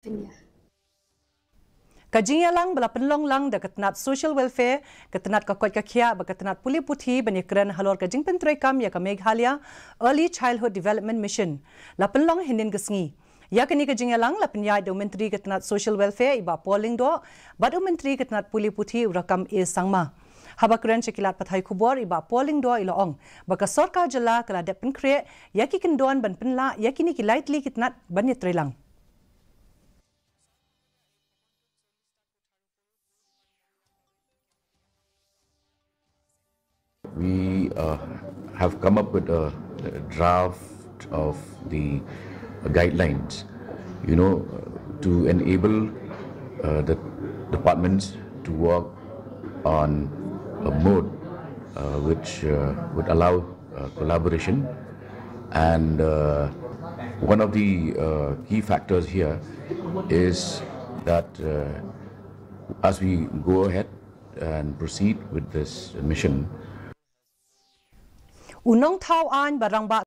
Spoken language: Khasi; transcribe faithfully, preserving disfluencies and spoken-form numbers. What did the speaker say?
Ka jingïalang ba la pynlong lang da ka tnat Social Welfare, ka tnat ka koit ka khiah bad ka tnat pule puthi ban ïakren halor ka jingpyntreikam ïa ka Meghalaya Early Childhood Development Mission la pynlong hynnin ka sngi. Ïa kane ka jingïalang la pynïaid da u Myntri ka tnat Social Welfare i Bah Paul Lyngdoh bad u Myntri ka tnat pule puthi u Rakkam A Sangma. Haba kren sha ki lad pathai khubor i Bah Paul Lyngdoh i la ong ba ka sorkar jylla ka la dep pynkhreh ïa ki kyndon ban pynlah ïa kine ki lai tylli ki tnat ban ïatreilang. We uh, have come up with a, a draft of the guidelines, you know, to enable uh, the departments to work on a mode uh, which uh, would allow uh, collaboration. And uh, one of the uh, key factors here is that uh, as we go ahead and proceed with this mission, U nongthaw aiñ bad rangbah